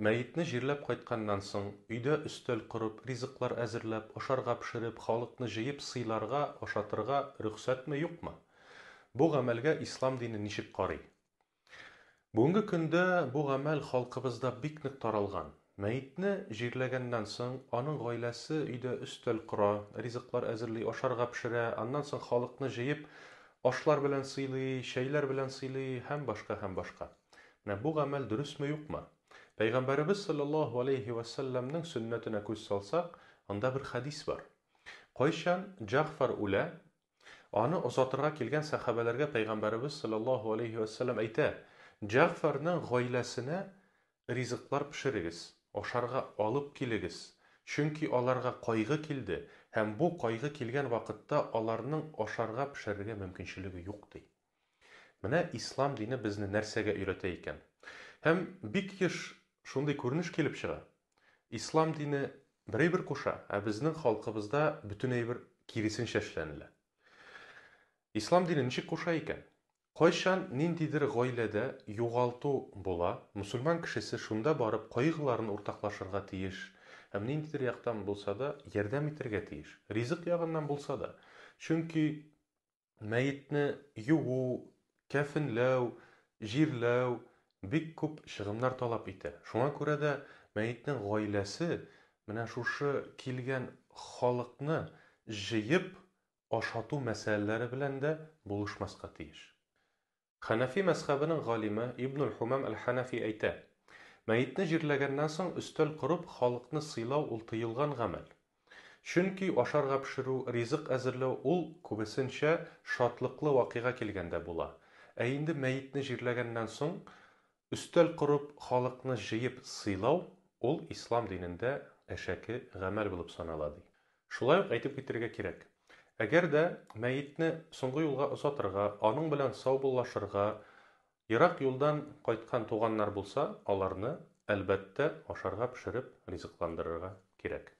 Мәетне җирләп кайтканнан соң, өйдә өстәл корып, ризыклар әзерләп, ашарга пешереп, халыкны җыеп сыйларга, ашатырга рөхсәтме, юкмы? Бу гамәлгә ислам дине ничек карый? Бүгенге көндә бу гамәл халкыбызда бик нык таралган. Мәетне җирләгәннән соң, аның гаиләсе өйдә өстәл кора, ризыклар әзерли, ашарга пешерә, аннан соң халыкны җыеп, ашлар белән сыйлый, чәйләр белән сыйлый һәм башка һәм башка. Менә бу гамәл дөресме, юкмы? Пәйгамбәребез салләллаһу алейһи вә сәлләмнең сөннәтенә күз салсак, анда бер хәдис бар. Кайчан Җәгъфәр үлә, аны озатырга килгән сәхабәләргә пәйгамбәребез салләллаһу алейһи вә сәлләм әйтә, Җәгъфәрнең гаиләсенә ризыклар пешерегез, ашарга алып килегез, чөнки аларга кайгы килде һәм бу кайгы килгән вакытта аларның ашарга пешерергә мөмкинчелеге юк, ди. Менә ислам дине безне нәрсәгә өйрәтә икән. Һәм бик еш шундый күренеш килеп чыга. Ислам дине бер әйбер куша, ә безнең халкыбызда бөтен әйбер киресенчә эшләнелә. Ислам дине ничек куша икән? Кайчан ниндидер гаиләдә югалту була, мусульман кешесе шунда барып кайгыларын уртаклашырга тиеш һәм ниндидер яктан булса да ярдәм итәргә тиеш. Ризык ягыннан булса да. Чөнки Мәетне юу, кәфенләү, җирләү бик күп чыгымнар таләп итә. Шуңа күрә дә мәетнең гаиләсе менә шушы килгән халыкны җыеп ашату мәсьәләләре белән дә булышмаска тиеш. Хәнәфи мәзхәбенең галиме Ибнуль-Хумам әл-Хәнәфи әйтә, Мәетне җирләгәннән соң өстәл корып халыкны сыйлау ул тыелган гамәл. Чөнки ашарга пешерү, ризык әзерләү ул, күбесенчә, шатлыклы вакыйга килгәндә була. Ә инде мәетне җирләгәннән соң өстәл корып халыкны җыеп сыйлау ул ислам динендә әшәке гамәл булып санала, ди. Шулай ук әйтеп китәргә кирәк, әгәр дә мәетне соңгы юлга озатырга, аның белән саубуллашырга ерак юлдан кайткан туганнар булса, аларны, әлбәттә, ашарга пешереп ризыкландырырга кирәк.